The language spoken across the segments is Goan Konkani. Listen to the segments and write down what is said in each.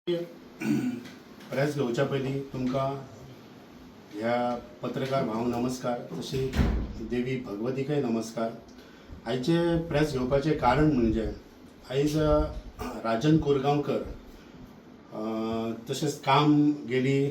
प्रेस घेवच्या पयलीं तुमकां ह्या पत्रकार भावांक नमस्कार, तशी देवी भगवतीकय नमस्कार. आयचे प्रेस घेवपाचें कारण म्हणजे आयज राजन कोरगांवकर तशेंच काम गेली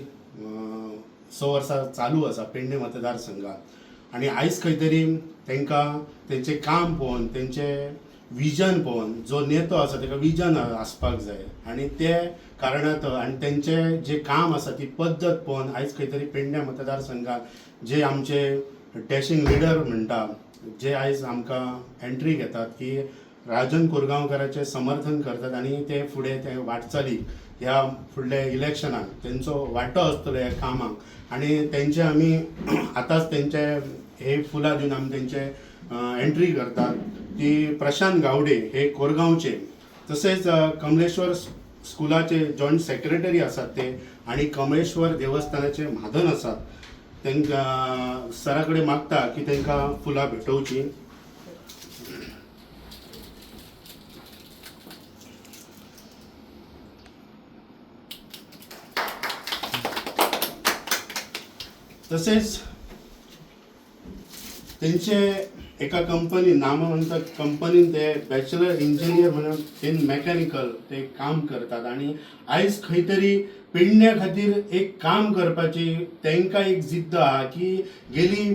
6 वर्सां चालू आसा पेडणे मतदारसंघात आनी आयज खंय तरी तांकां तेंचें काम पळोवन, तेंचें विजन पळोवन, जो नेतो आसा ताका विजन आसपाक जाय आनी ते कारणांत आनी तेंचें जें काम आसा ती पद्दत पळोवन आयज खंय तरी पेडण्या मतदारसंघात जे आमचे डॅशींग लिडर म्हणटा, जे आयज आमकां एंट्री घेतात की राजन कोरगांवकाराचें समर्थन करतात आनी ते फुडें ते वाटचालीक ह्या फुडल्या इलेक्शनाक तेंचो वांटो आसतलो ह्या कामाक आनी तेंचे आमी आतांच तेंचे हे फुलां दिवन आमी तेंचे एंट्री करतात ती प्रशांत गावडे हे कोरगांवचे, तसेच कमलेश्वर स्कुलाचे जॉयंट सेक्रेटरी आसात ते आनी कमलेश्वर देवस्थानाचे म्हादन आसात. तांकां सरा कडेन मागता की तांकां फुलां भेटोवची. तसेच तेंचे एका कंपनी नामवंत कंपनीन ते बॅचलर इंजिनियर म्हणून इन मॅकॅनिकल ते काम करतात आनी आयज खंय तरी पेडण्या खातीर एक काम करपाची तांकां एक जिद्द आहा की गेली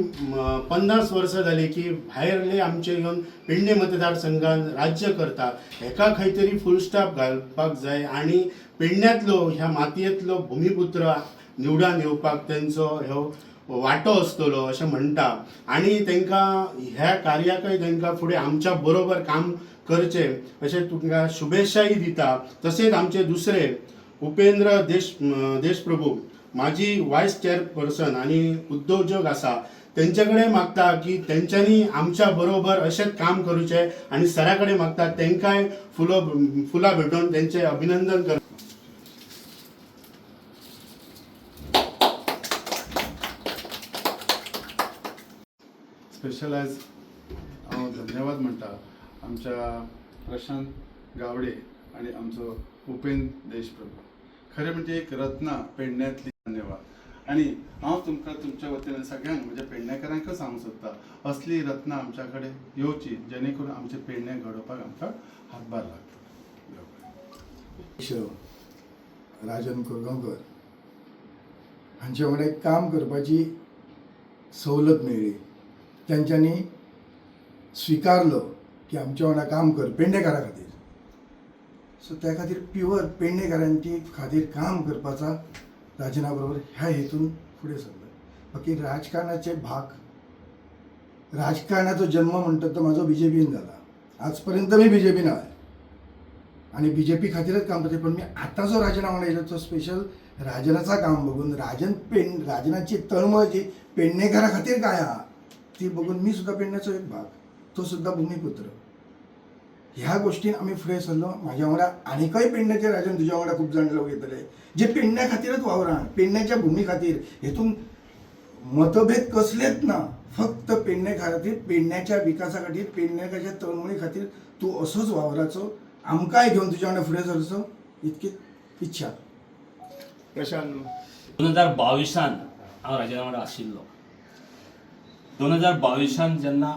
50 वर्सां जाली की भायरले आमचे येवन पेडणे मतदारसंघान राज्य करता, हेका खंय तरी फूल स्टॉप घालपाक जाय आनी पेडण्यांतलो ह्या मातयेंतलो भुमिपुत्र निवडान येवपाक तेंचो ह्यो वांटो आसतलो अशें म्हणटा आनी तांकां ह्या कार्याकय तांकां फुडें आमच्या बरोबर काम करचें अशें तुमकां शुभेच्छाय दिता. तशेंच आमचे दुसरे उपेंद्र देशप्रभू माजी वायस चेअरपर्सन आनी उद्योजक आसा, तेंचे कडेन मागता की तेंच्यांनी आमच्या बरोबर अशेंच काम करूचें आनी सरा कडेन मागता तेंकांय फुलां भेटोवन तेंचें अभिनंदन कर. स्पेशल आयज हांव धन्यवाद म्हणटा आमच्या प्रशांत गावडे आनी आमचो उपेंद्र देशप्रभू. खरें म्हणजे एक रत्ना पेडण्यांतली. धन्यवाद. आनी हांव तुमकां तुमच्या वतीन सगळ्यांक म्हणजे पेडणेकारांकच सांगूंक सोदता, असली रत्नां आमच्या कडेन येवची जेणे करून आमचें पेडणें घडोवपाक आमकां हातभार लागता. राजन कोरगांवकर हांचे वांगडा एक काम करपाची सवलत मेळ्ळी. तेंच्यांनी स्विकारलो की आमच्या वांगडा काम कर पेडणेकारा खातीर. सो त्या खातीर प्युअर पेडणेकारांची खातीर काम करपाचा राजना बरोबर ह्या हेतून फुडें सरलो. बाकी राजकारणाचे भाग, राजकारणाचो जन्म म्हणटात तो म्हाजो बी जे पीन जाला. आज पर्यंत मी बी जे पीन आहाय आनी बी जे पी खातीरच काम करता. पण मी आतां जो राजना वांगडा येयलो तो स्पेशल राजनाचा काम बघून, राजनाची तळमळ जी पेडणेकारा खातीर काय आहा ती बघून मी सुद्दां पेडण्याचो एक भाग, तो सुद्दां भुमिपुत्र. ह्या गोष्टीन आमी फुडें सरलो. म्हाज्या वांगडा आनीकय पेडण्याचे राजन तुज्या वांगडा खूब जाण लोक येतले जे पेडण्या खातीरच वावरान, पेडण्याच्या भुमी खातीर. हेतून मतभेद कसलेच ना, फक्त पेडणे खातीर, पेडण्याच्या विकासा खातीर, पेडण्याच्या तळमळी खातीर तूं असोच वावराचो, आमकांय घेवन तुज्या वांगडा फुडें सरचो इतकी इच्छा. प्रशांत, 2022 हांव राजना वांगडा आशिल्लो. 2022 जेन्ना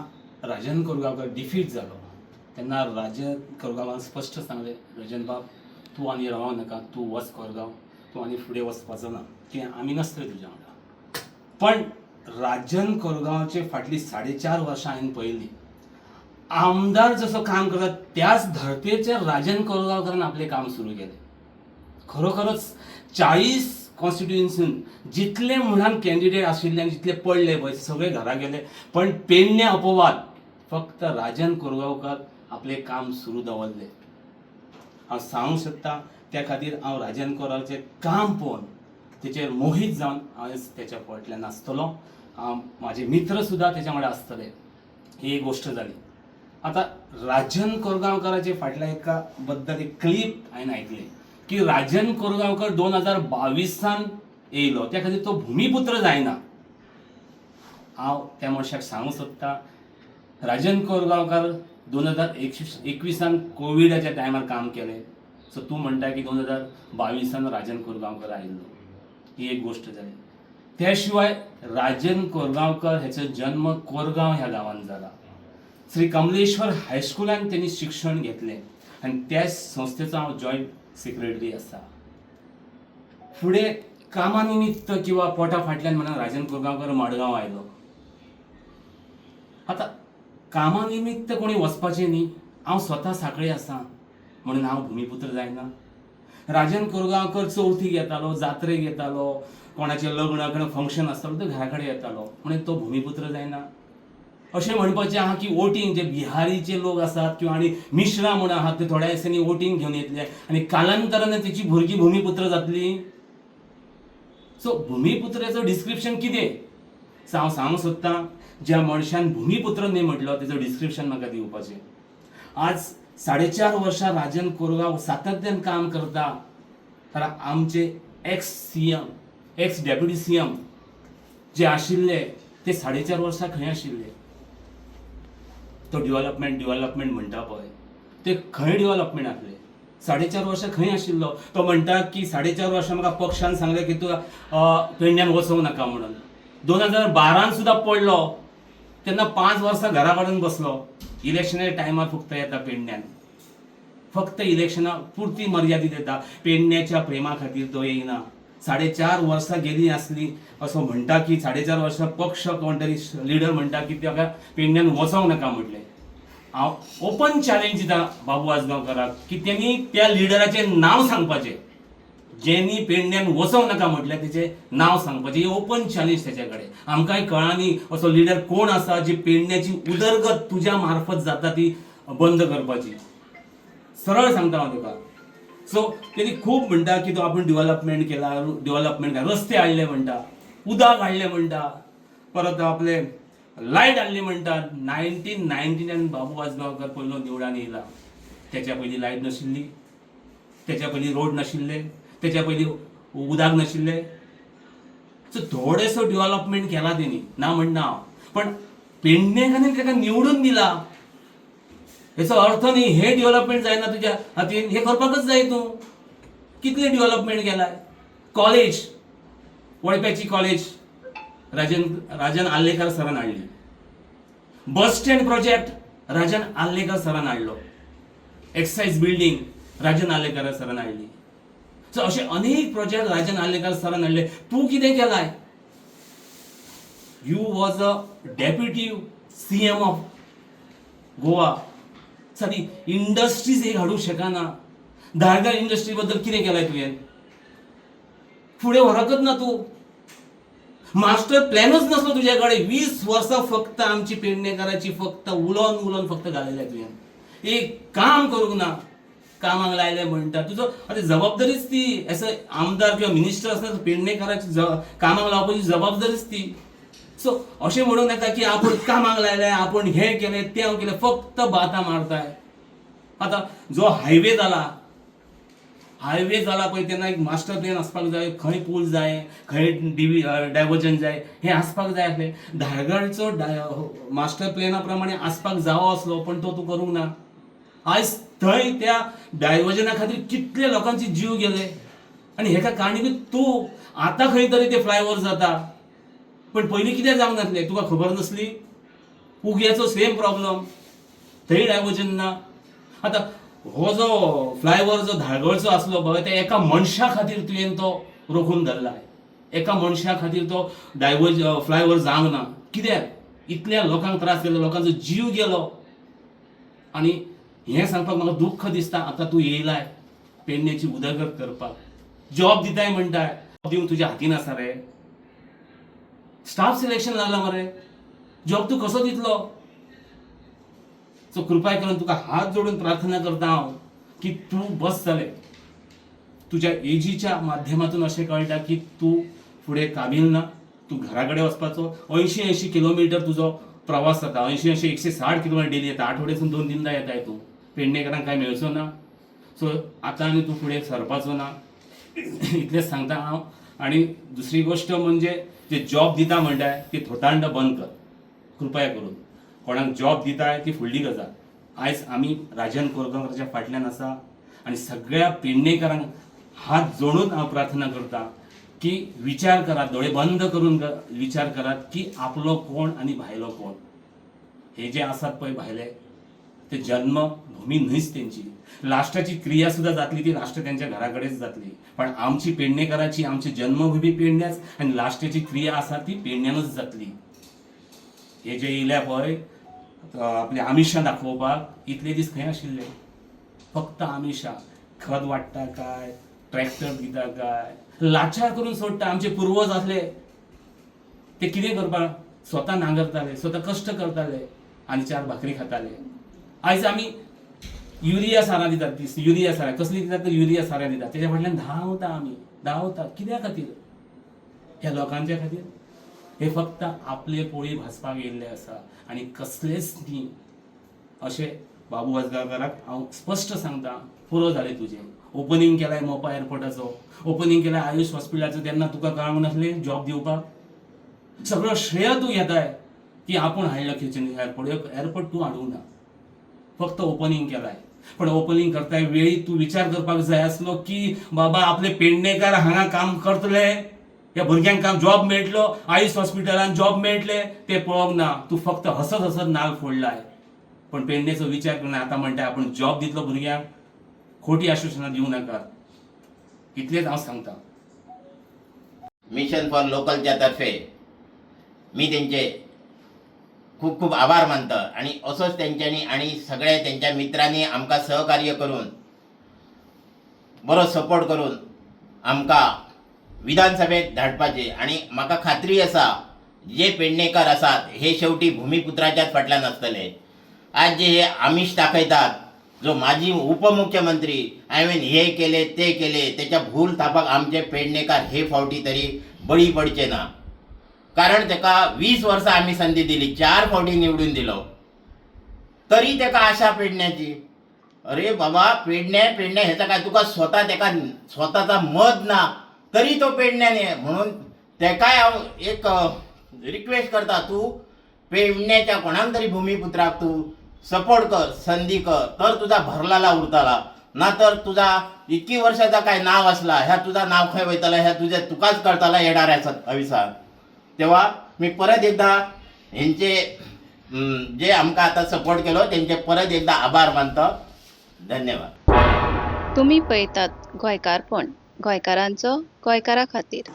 राजन कोरगांवकर डिफीट जालो तेन्ना राजन कोरगांवान स्पश्ट सांगलें, राजन बाब तूं आनी रावंक नाका, तूं वच कोरगांव, तूं आनी फुडें वचपाचो ना, कित्याक आमी नासतले तुज्या वांगडा. पण राजन कोरगांवचे फाटलीं 4.5 वर्सां हांवें पळयलीं, आमदार जसो काम करता त्याच धर्तेचेर राजन कोरगांवकरान आपलें काम सुरू केलें. खरोखरच 40 कॉन्स्टिट्युएन्सीन जितले म्हणून कॅन्डिडेट आशिल्ले आनी जितले पडले पळय सगळे घरा गेले, पण पेडणे अपवाद फक्त राजन कोरगांवकर आपलें काम सुरू दवरलें. हांव सांगूंक शकता त्या खातीर हांव राजन कोरगांवचें काम पळोवन तेचेर मोहीत जावन हांव तेच्या फाटल्यान आसतलो. हांव म्हाजे मित्र सुद्दां तेच्या वांगडा आसतले. ही एक गोश्ट जाली. आतां राजन कोरगांवकराचे फाटल्या एका बद्दल एक क्लीप हांवें आयकलें की राजन कोरगांवकर 2022 येयलो, त्या खातीर तो भुमिपुत्र जायना. हांव त्या मनशाक सांगूंक सोदता, राजन कोरगांवकर 2021 कोविडाच्या टायमार काम केलें, सो तूं म्हणटा की 2022 राजन कोरगांवकर आयिल्लो, ही एक गोश्ट जाली. त्या शिवाय राजन कोरगांवकर हेचो जन्म कोरगांव ह्या गांवांत जाला. श्री कमलेश्वर हायस्कुलान तेणी शिक्षण घेतलें आनी त्या संस्थेचो हांव जॉयंट सेक्रेटरी आसा. फुडें कामा निमित्त किंवा पोटा फाटल्यान म्हणून राजन कोरगांवकर मडगांव आयलो. आतां कामा निमित्त कोणी वचपाचें न्ही, हांव स्वता सांखळे आसा म्हणून हांव भुमिपुत्र जायना. राजन कोरगांवकर चवथीक येतालो, जात्रेक येतालो, कोणाचें लग्न कोणा फंक्शन आसतालो तो घरा कडेन येतालो, म्हणून तो भुमिपुत्र जायना. अशें म्हणपाचें आहा की वोटींग जे बिहारीचे लोक आसात किंवा आनी मिश्रा म्हूण आहात ते थोड्या दिसांनी वोटींग घेवन येतले आनी कालांतरान तेची भुरगीं भुमिपुत्र जातलीं. सो भुमिपुत्राचो डिस्क्रिप्शन कितें सो हांव सांगूंक सोदतां, ज्या मनशान भुमिपुत्र न्ही म्हटलो तेजो डिस्क्रिप्शन म्हाका दिवपाचें. आज 4.5 वर्सां राजन कोरगांव सातत्यान काम करता. तर आमचे ex CM, ex deputy CM जे आशिल्ले ते 4.5 वर्सां खंय आशिल्ले? तो डिवलपमेंट डिवलपमेंट म्हणटा पळय, ते खंय डिवलपमेंट आसले? 4.5 वर्सां खंय आशिल्लो? तो म्हणटा की 4.5 वर्सां म्हाका पक्षान सांगलें की तूं पेडण्यान वचोंक नाका म्हणून. 2012 सुद्दां पडलो तेन्ना 5 वर्सां घरा कडेन बसलो. इलेक्शनाच्या टायमार फक्त येता पेडण्यान, फक्त इलेक्शना पुरती मर्यादीत येता. पेडण्याच्या प्रेमा खातीर तो येयना. 4.5 वर्सां गेली आसली असो म्हणटा की 4.5 वर्सां पक्ष कोण तरी लिडर म्हणटा की ताका पेडण्यान वचोंक नाका म्हटलें. हांव ओपन चॅलेंज दिता बाबू आजगांवकाराक की तेणी त्या लिडराचें नांव सांगपाचें, जेनी पेडण्यान वचोंक नाका म्हटलें तेचें नांव सांगपाचें. ही ओपन चॅलेंज तेच्या कडेन. आमकांय कळानी असो लिडर कोण आसा जी पेडण्याची उदरगत तुज्या मार्फत जाता ती बंद करपाची. सरळ सांगता हांव तुका. सो तेणी खूब म्हणटा की तो आपूण डिवलपमेंट केला, डिवलपमेंट केला, रस्ते हाडले म्हणटा, उदक हाडलें म्हणटा, परत आपले लायट हाडली म्हणटा. 1999 बाबू आजगांवकर पयलो निवडान येयला. तेच्या पयलीं लायट नाशिल्ली, तेच्या पयलीं रोड नाशिल्ले, तेच्या पयलीं उदक नाशिल्लें. सो थोडेसो डिवलपमेंट केला तेणी, ना म्हणना हांव, पण पेडणेकारांनी ताका निवडून दिला हेचो अर्थ न्ही हे डिवलपमेंट जायना तुज्या हातीन, हे करपाकच जाय. तूं कितलें डिवलपमेंट केलाय? कॉलेज, वळप्याची कॉलेज राजन राजन आर्लेकर सरान हाडली. Bus stand project Rajan Arlekar सरान हाडलो. एक्सायज बिल्डींग राजन आर्लेकर सरान हाडली. सो अशे अनेक प्रोजेक्ट राजन आर्लेकर सरान हाडले. तूं कितें केलाय? You was a deputy CM of Goa. सादी इंडस्ट्रीज एक हाडूंक शकना. धारगळ इंडस्ट्री बद्दल कितें केलाय तुवें? फुडें व्हरकच ना तूं. मास्टर प्लॅनच नासलो तुज्या कडेन. 20 वर्सां फक्त आमची पेडणेकाराची फक्त उलोवन उलोवन फक्त घालयल्या तुवें, एक काम करूंक ना. कामाक लायले म्हणटा तुजो आतां जबाबदारीच ती एज अ आमदार किंवा मिनिस्टर आसतना पेडणेकाराची कामाक लावपाची जबाबदारीच ती. सो अशें म्हणूं नाका की आपूण कामाक लायलें, आपूण हें केलें तें केलें, फक्त बातां मारताय. आतां जो हायवे जाला, हायवे जाला पळय तेन्ना एक मास्टर प्लॅन आसपाक जाय. खंय पूल जाय, खंय डिवी डायवर्जन जाय, हें आसपाक जाय आसलें. धारगळचो मास्टर प्लॅना प्रमाणे आसपाक जावो आसलो, पण तो तूं करूंक ना. आयज थंय त्या डायवर्जना खातीर कितले लोकांचे जीव गेले आनी हेका कारणीभूत तूं. आतां खंय तरी ते फ्लायओवर जाता, पण पयलीं कित्याक जावंक नासलें? तुका खबर नासली? उग्याचो सेम प्रॉब्लम, थंय डायवर्जन ना. आतां हो जो फ्लायओवर जो धारगळचो आसलो पळय, ते एका मनशा खातीर तुवें तो रोखून धरला. एका मनशा खातीर तो डायवर्ज फ्लायओवर जावंक ना. कित्याक इतल्या लोकांक त्रास केलो, लोकांचो जीव गेलो. आनी हें सांगपाक म्हाका दुख्ख दिसता. आतां तूं येयलाय पेडण्याची उदरगत करपाक, जॉब दिताय म्हणटाय, दिवंक तुज्या हातीन आसा रे? स्टाफ सिलेक्शन लागला मरे, जॉब तूं कसो दितलो? सो कृपया करून तुका हात जोडून प्रार्थना करता हांव की तूं बस जालें. तुज्या एजीच्या माध्यमातून अशें कळटा की तूं फुडें काबील ना. तूं घरा कडेन वचपाचो. 80-80 किलोमिटर तुजो प्रवास जाता, 80-80 160 किलोमिटर डेली येता. आठवड्यासून 2-3दा येताय तूं. पेडणेकरांक कांय मेळचो ना. सो आतां आनी तूं फुडें सरपाचो ना, इतलेंच सांगता हांव. आनी दुसरी गोश्ट म्हणजे जे जॉब दिता म्हणटाय ती थोतांड बंद कर कृपया करून. कोणाक जॉब दिताय ती फुडली गजाल. आयज आमी राजन कोरगांवकाराच्या फाटल्यान आसा. आनी सगळ्या पेडणेकारांक हात जोडून हांव प्रार्थना करता की विचार करात, दोळे बंद करून विचार करात की आपलो कोण आनी भायलो कोण. हे जे आसात पळय भायले ते जन्मभूमी न्हयच तेंची, लास्टाची क्रिया सुद्दां जातली ती लास्ट तेंच्या घरा कडेच जातली. पण आमची पेडणेकाराची आमची जन्मभूमी पेडण्याच आनी लास्टाची क्रिया आसा ती पेडण्यानूच जातली. हे जे येयल्या पळय आपले आमिशां दाखोवपाक, इतले दीस खंय आशिल्ले? फक्त आमिशां, खत वाडटा काय, ट्रॅक्टर दिता काय, लाचार करून सोडटा. आमचे पुर्वज आसले ते कितें करपाक स्वता नांगरताले, स्वता कश्ट करताले आनी चार भाकरी खाताले. आयज आमी युरिया सारां दितात, ती युरिया सारां कसली दितात तर युरिया सारां दितात, तेच्या फाटल्यान धांवता आमी, धांवता कित्या खातीर? ह्या लोकांच्या खातीर. हे फक्त आपले पोळी भाजपाक येयल्ले आसा आनी कसलेच न्ही. अशें बाबू आजगांवकाराक हांव स्पश्ट सांगता, पुरो जालें तुजें. ओपनींग केलाय मोपा एअरपोर्टाचो, ओपनींग केलाय आयुष हॉस्पिटलाचो, तेन्ना तुका कळूंक नासलें जॉब दिवपाक? सगळो श्रेय तूं घेताय की आपूण हाडलो खिचन एअरपोर्ट. एअरपोर्ट तूं हाडूंक ना, फक्त ओपनींग केलाय. पण ओपनींग करताय वेळी तूं विचार करपाक जाय आसलो की बाबा आपले पेडणेकार हांगा काम करतले, ह्या भुरग्यांक काम जॉब मेळटलो, आयुष हॉस्पिटलान जॉब मेळटले, ते पळोवंक ना. तूं फक्त हसत हसत नाल फोडलाय, पण पेडणेचो विचार करना. आतां म्हणटा आपूण जॉब दितलो भुरग्यांक, खोटी आश्वासनां दिवं नाकात, इतलेंच हांव सांगता. मिशन फॉर लोकलच्या तर्फे मी त्यांचे खूप खूप आभार मानता आणि असोच तेंच्यांनी आणि सगळ्या त्यांच्या मित्रांनी आमकां सहकार्य करून बरो सपोर्ट करून आमकां विधानसभेत धाडपाचे. आणि म्हाका खात्री आसा जे पेडणेकर आसात हे शेवटी भूमिपुत्राच्याच फाटल्यान आसतले. आज जे हे आमिष दाखयतात, जो माजी उपमुख्यमंत्री हांवें हे केले ते केले, त्याच्या भूल थापाक आमचे पेडणेकार हे फावटी तरी बळी पडचे ना. कारण ताका 20 वर्सां आमी संदी दिली, 4 फावटी निवडून दिलो, तरी ताका आशा पेडण्याची. अरे बाबा, पेडणे पेडणे हेचा काय तुका स्वता ताका स्वताचा मत ना तरी तो पेडण्याने, म्हणून तेकाय हांव एक रिक्वेस्ट करता, तूं पेडण्याच्या कोणाक तरी भूमिपुत्राक तूं सपोर्ट कर, संदी कर, तर तुझा भरलाला उरतला. ना तर तुझा इतकी वर्षाचा काय नाव असला, ह्या तुझा नाव खंय वयतला ह्या तुझ्या तुकाच कळतला येणाऱ्या भविष्यात. तेव्हा मी परत एकदा हेंचे जे आमकां आतां सपोर्ट केलो तेंचे परत एकदा आभार मानता. धन्यवाद. तुमी पळयतात गोंयकारपण, गोंयकारांचो गोंयकारा खातीर.